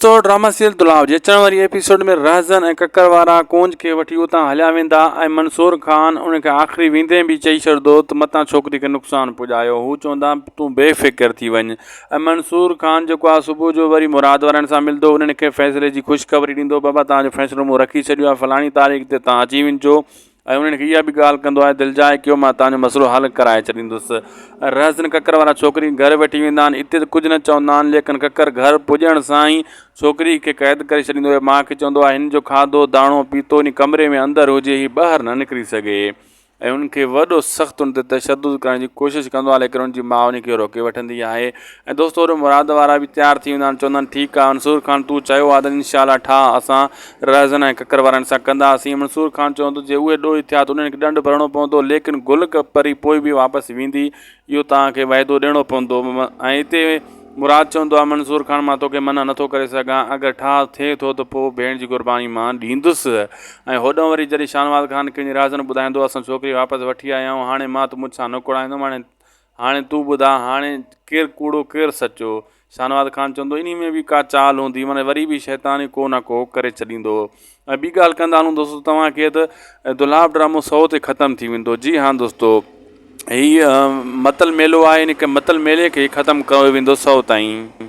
دوستو drama serial دولاب جي اچڻ واري ايپيسوڊ ۾ رهزن ۽ ڪڪر وارا ڪونج کي وٺي اتان هليا ويندا ۽ منصور خان ان کي آخري ويندي به چئي ڇڏندو ته متان ڇوڪري کي نقصان پڄايو هو چوندا تون بي فڪر ٿي وڃ ۽ منصور خان جيڪو آهي صبح جو وري مراد وارن سان ملندو انهن کي فيصلي جي خوشخبري ڏيندو بابا توهان جو فيصلو مون رکي ڇڏيو آهي فلاڻي تاريخ تي توهان اچي وڃجو ۽ انهن کي اها به ڳالهه ڪندو آهي دلجاء ڪيو مان توهان جو مسئلو حل ڪرائي ڇڏيندس. رهزن ڪڪر وارا ڇوڪري کي گهر وٺي ويندا آهن اتي ته ڪجهه نه چوندا آهن ليڪن ڪڪر گهر پڄڻ سان ئي ڇوڪري کي قيد ڪري ڇڏيندو آهي ماء کي چوندو آهي هن جو کاڌو داڻو پيتو ان ڪمري ۾ اندر هجي هي ٻاهر نه نڪري سگهي ۽ ان کي وڏو سخت ان تي تشدد ڪرڻ جي ڪوشش ڪندو آهي ليڪن ان جي ماء ان کي روڪي وٺندي آهي ۽ دوستو هوڏي مراد وارا به تيار ٿي ويندا آهن چوندا آهن ٺيڪ آهي منصور خان تون چيو آهي ته انشاء الله ٺاهه اسان رهزن ۽ ڪڪر وارن سان ڪنداسين منصور خان چوندو جي اهي ڏوهي ٿيا ته انهن کي ڏنڊ ڀرڻو پوندو ليڪن گل پري پوء به واپس ويندي اهو توهان کي وعدو ڏيڻو پوندو ۽ هتي مراد چوندو آهي منصور خان مان توکي منع نٿو ڪري سگهان اگر ٺاهه ٿئي ٿو ته پوء ڀيڻ جي قرباني مان ڏيندس ۽ هوڏانهن وري جڏهن شاهنواز خان کي وڃي رازن ٻڌائيندو اسان ڇوڪري واپس وٺي آيا آهيون هاڻي مان ته مون سان نه ڪوڙائيندم هاڻي هاڻي تون ٻڌاء هاڻي ڪير ڪوڙو ڪير سچو شاهنواز خان چوندو انهي ۾ به ڪا چال هوندي معني وري به شيطان ئي ڪو نه ڪو ڪري ڇڏيندو ۽ ٻي ڳالهه ڪندا هلون دوستو توهان کي ته دولاب ڊرامو سو تي ختم ٿي ويندو جي ها دوستو هي متل ميلو آهي ان متل ميلي کي ختم ڪيو ويندو سو تائين.